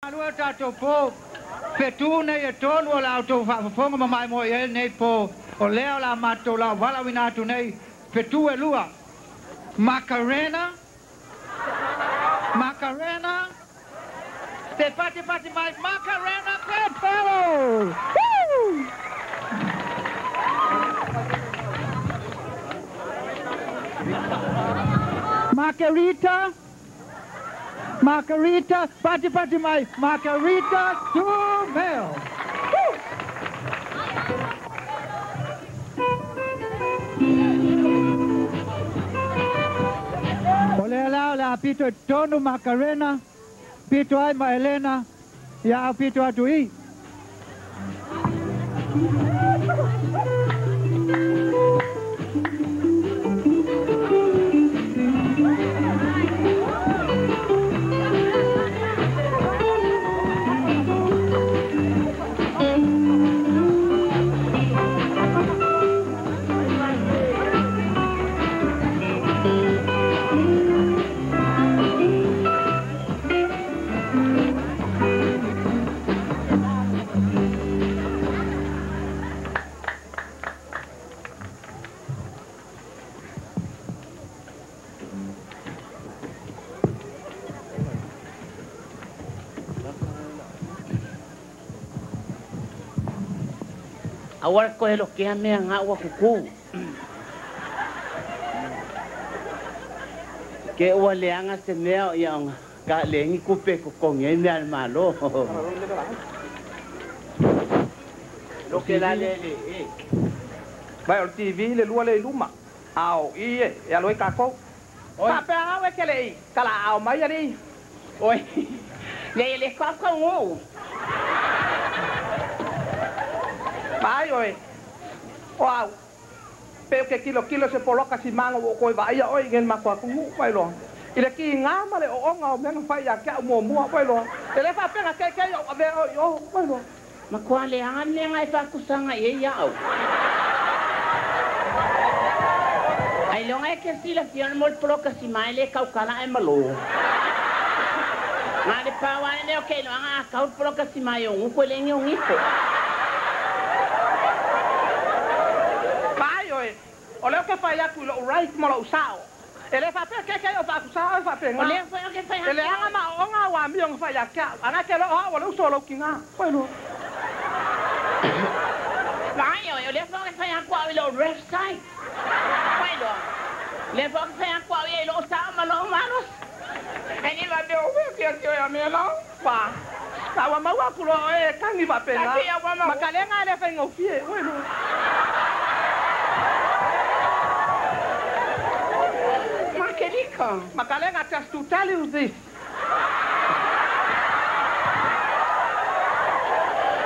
Lua tatou po, fetu nei e tolu o la autou faafofoga ma maimoa i ai lenei po, o lea o le a matou laovalauina atu nei fetu e lua. Macarena, Macarena, te patipati mai Macarena Goodfellow! Woo! Margarita, Margarita, patipati mai Margarita Tumeo. Woo! O lea la o le a pito i totonu Macarena, pito ai ma Elena, ia au pito atu i. Aua le toe lotea mea gā ua kukū. Ke ua leaga se mea o ia ona ka leai ni tupe e totogi ai mea a le Malo. Loke la le le e. Vai o le TV le lua lea i luma, a o i e alu ai tatou. Faapea au e ke le i kalaau mai alii. Oi, nei e le kaukau. Mai oe, o au, pe o ke kilokilo se poloka simaga ua ou toe vaaia oe i nei le matou atunuu, ua iloa. I le kiga ma le ooga o mea na fai ia te au muamua, ua iloa. E le faapea na keikei ou avea oe i o, ua iloa. Matua leaga le mea na e faakusaga i ai ia au. Ailoga e te silafia o le mo le poloka sima e le tautala ae malo. Na o le pau lava le mea o ke iloaga a tau le poloka sima i ogutu e le ni ogito. Vaai oe, o lea ou te fai atu i lou right ma lou sao. E le faapea keikei o faakusa oe O faapena. lea foi ou te fai E atu leaga au. ma aoaoga au amio na fai ia te au, a na ke loa o au o le uso o lou tiga. Oi lua. Vaai oe, o lea foi ou te fai atu au i lou left side. Ua iloa? O lea foi ou te fai atu au ia i lou sao ma lou malosi. Ae le faapea o fea ke ake oe a mea la. Ua, a ua maua atu loa oe e tagi Ta faapena, te iau ma ma ka lega e le faigofie. Oi lua. Makelika. Makalena, just to tell you this.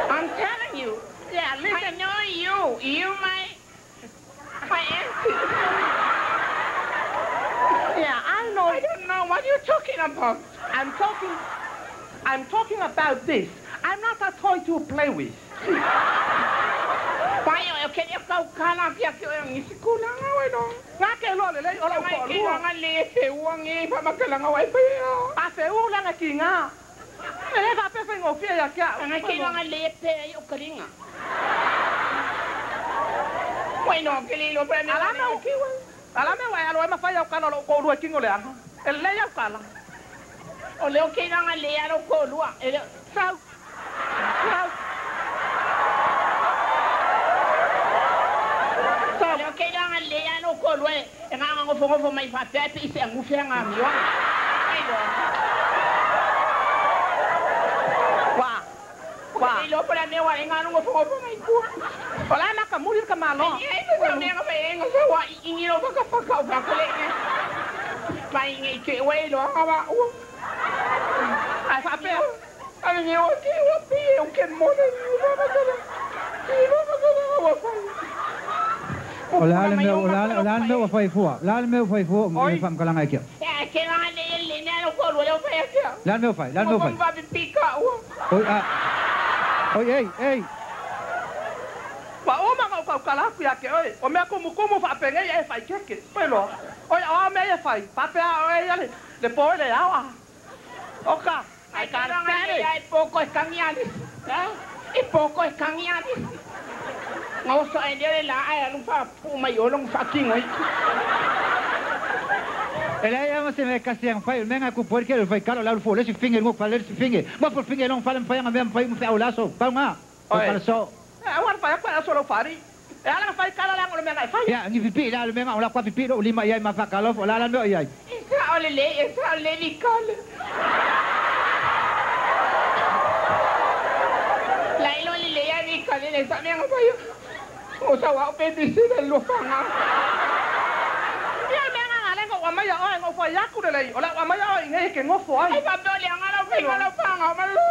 I'm telling you. Yeah, I listen. know you. You my auntie. Yeah, I know. I don't know what you're talking about. I'm talking I'm talking about this. I'm not a toy to play with. Vai o ke le kau kala ki ake o ngisi kulanga we no. Nga ke loa lelei o lau Ngai ke toalua. nga le fe uangi pa makalanga wai pe. A feū laga kiga. E lē faapea faigofie ia te a'u. Ngai ke nga le pe ai o kalinga. Wai no ke le lo pa me Ala nga me le ki wa. ala me ua e alo ai ma fai au kala o lo'u to'alua e kigo leaga. E lelei au kala. O le o ke nga le alo ko lua. E le Sau. Sau. o Sau. le ke nga le alo ko lua e nga nga ngofo ngofo mai fa pe pe ise ngufe nga mi wa. Ai lo. Ua. O Ua. ke lo pa me wa e nga ngofo ngofo mai ku. O le a makamuli le Ai kamālō. ai ko ne nga pe nga sa wa ingi lo fa ka fa ka fa ko le. Mai ngai ke we lo ha wa u. Ae faapea. Ai ngai o ke wa pi o ke mo ne ni ba ba ka. Ni ba ba ka wa fa. O le a le mea, o le a o le a le mea ua fai fua. O le a le mea ua fai fua i le Oi. faamatalaga ai kia. Ya ke nga le le ne lo ko lo le fa ya ke. Le a le mea ua fai, le a le Mo mea ua ba fai. ba pi ka u. Oi, a, oi, ei, ei. Ua uma ona ou tautala atu iā te oe, o mea kumukumu faapenei e faikeke. Oi loa. Oi o a mea ia fai, faapea oe ia le, le po i le ao a. Oka, I got it. Ai poko e kangi e poko e kangi ali. Ngau so e le la ai alu fa pu mai o long fa kinga. E lei ama se me kasi ang fai menga ku por ke fai kalo la fo le si finge ngo fa le si finge. Ma fo finge long fa le fai nga me fai mu fe au laso. Pa nga. O kala so. E ua fai aku aso lo fari. E ala fai kala la ngo le mea fai. Ya ngi pipi la le menga o la kwa pipi lo lima ia ma fa kalo fo la la me ia. E sa o le le e sa o le vi kale. La ilo le le ya vi kale le sa menga fai. O sa wa o pe bisi le lo fa nga. Ia mea nga le ngo wa mai o ngo fai aku le lei. O la wa mai o ngai ke ngo fo ai. Ai fa pe le nga la fai nga la fa nga ma lo.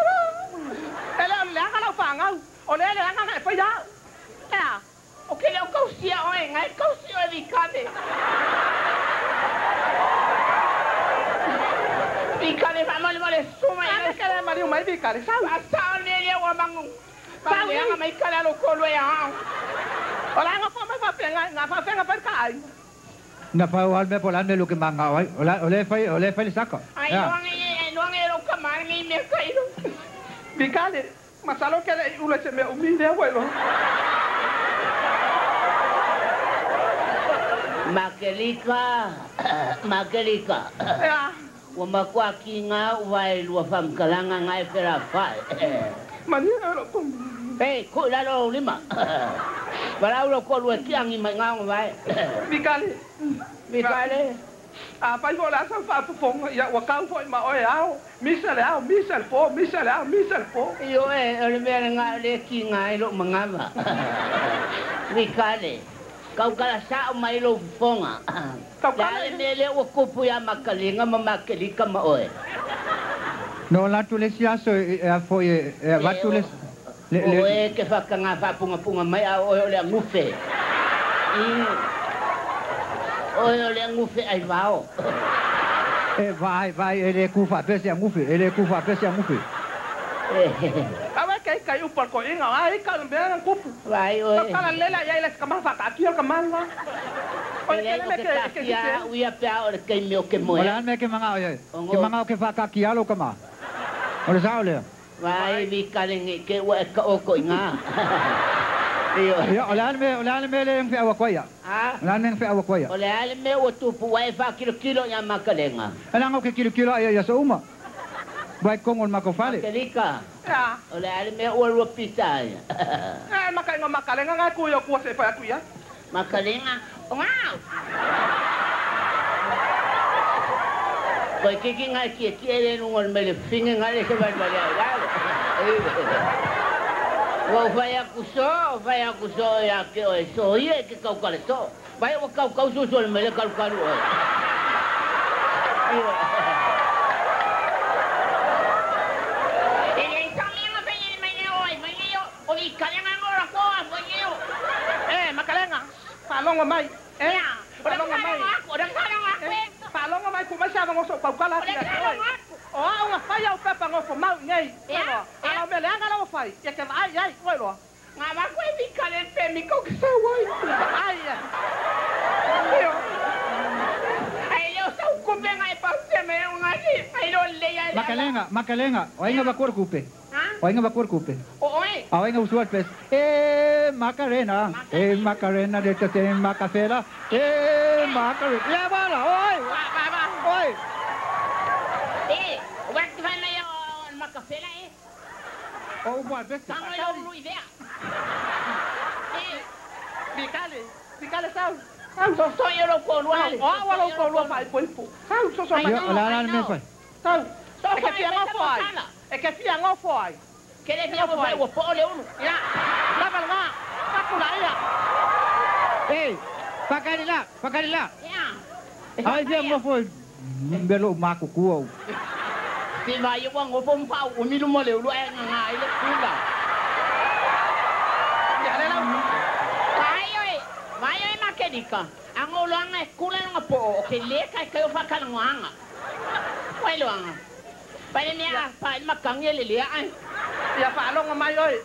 E le le nga la fa nga. O le le nga nga fai ya. Ya. O ke le o kausia o e ngai kausia o vi kale. Vi kale fa mo le mo le suma e ke le mari mai vi kale sa. A sa o le le wa mangu. Sa le nga mai kala lo ko lo ya. O la ngo fo mai fa pe nga nga fa fe nga fa ka ai. Na fa o al me pola me lo que manga oi. O la o le fai o le fai le saka. Ai lo ngi e lo ka mar ngi me kai lo. Vi kale masalo ke le ula se me umi le wa lo. Makelika, makelika. Ya. Ua makua ki ngā uai lua whamkalanga ngai whera whai. Mani lo kum. Ei, ku la lo lima. Walau lo ko lua ki angi mai ngā vai. Vikale. Vikale. A fai fo la sa fa fo ya wa kau fo ma oi ao. Misa le ao, misa le po, misa le ao, misa le po. Io e, o le mea ngā le ki ngā lo mangava. Vikale. Kau kala sa o mai lo fonga. Kau kala le mele o kupu ya makalinga ma makelika ma oe. No la tu le siaso e a fo e va tu le le oe ke whakanga whapunga punga mai a oe o le angufe. Oe o le angufe ai vao. E vai vai ele ku fa pese angufe, ele ku fa pese angufe. Awe kai kai upa ko inga ai ka le mea kupu. Vai oe. Ka kala lela ia ile ka ma fa ka ki ka malwa. O le me ke ke ke uia pe o le kai me o ke moe. Ola me ke manga oe. Ke manga o ke fa ka ki alo ka ma. O le sa ole. Vai vi ka le ngi ke ua e ka o ko inga. Ia ola me le mfe awa koia. Ola me mfe awa koia. O le ale me o tupu wai fa kilo kilo ia makalenga. Ala ngo ke kilo kilo ia ia so uma. Vai kongo makofale. Makelika. Ya. O le ale me o lua pita ia. Eh makainga makalenga ngai ku ia ku se fa ku ia. Makalenga. Ngau. Koe kiki ngai ki ki ele nungo me le finge ngai le se vai vai ai. Ua fai aku so, fai aku so ia ke oe so ia ke kau kale so. Vai o kau kau so so le mele kalu kalu oe. Ele sa me nga fai ele mai oe, mai o o i kale nga ngora ko a fai o. Eh makalenga, falongo mai. Eh, falongo mai. O da kala nga ko. Falongo mai ku mai sa ngo so pau kala. O a unga fai au pepa ngo fo mau nei. Ala me le anga la fai. Ia ke ai ai oi lo. Nga ma ko vi kale pe mi ko sa wai. Ai. Ai lo sa ku pe ngai pa se me nga ni. Ai lo le ya. Makalenga, makalenga. O inga va kupe. O inga va kupe. O oi. A inga usual pes. Eh Macarena, eh Macarena de te Macafela. Eh Macarena. Ya bala, oi. Va va. Oi. Eh, waktu fai mai o Macafela eh. O boa besta. Tanga lo lu idea. Eh, Vikale, vikale sau. So so yo lo ko lu ale. O wa lo ko lu fai po po. Sau so so mai. La la me fai. Sau. So ke fia ngo fai. E ke fia ngo fai. Ke le fia ngo fai o po le ulu. Ya. La va la. Pa ku la ia. Eh, pakari la, pakari la. Ya. Ai fia ngo fai. Belo maku ku. Ti vai wa ngo fo mpa o mi lumo le ulu ai nga ai le kula. Ya le la. Vai oi, vai oi makelika. Ango lo anga kula nga po o ke le kai kai o fa kala anga. Vai lo anga. Vai ne a pa makangi le le ai. Ya fa longa mai oi.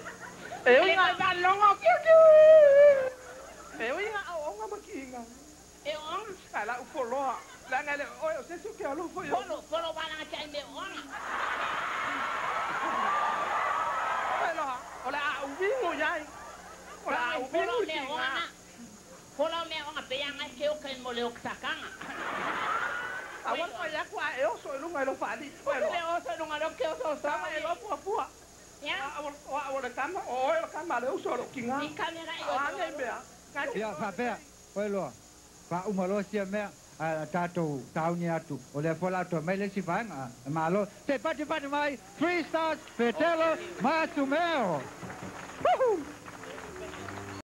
E ui nga fa longa ki ki. E ui nga o nga makinga. E o nga la u fo loa. La ngai le oi o se su ke alo fo yo. Polo polo ba la cha me o anga. Leai. O le a umi Fola o ui mea kiga. ona. Fola o mea ona pe anga ke o kai mo le o sakanga. A ua fai aku a e oso i luga i lo faalii. Ua Le iloa. oso no ngalo ke oso sa. Tama e loa puapua. Ya. O au o le kama, o oe o le kama a le uso o lou kiga. I kamera i A o a nei mea? Ia faapea oe loa faauma loa sia mea ae tatou tauni atu o lea foi la toe mai le isi vaega e malo se patipati mai Three Stars Petelo Masumeo.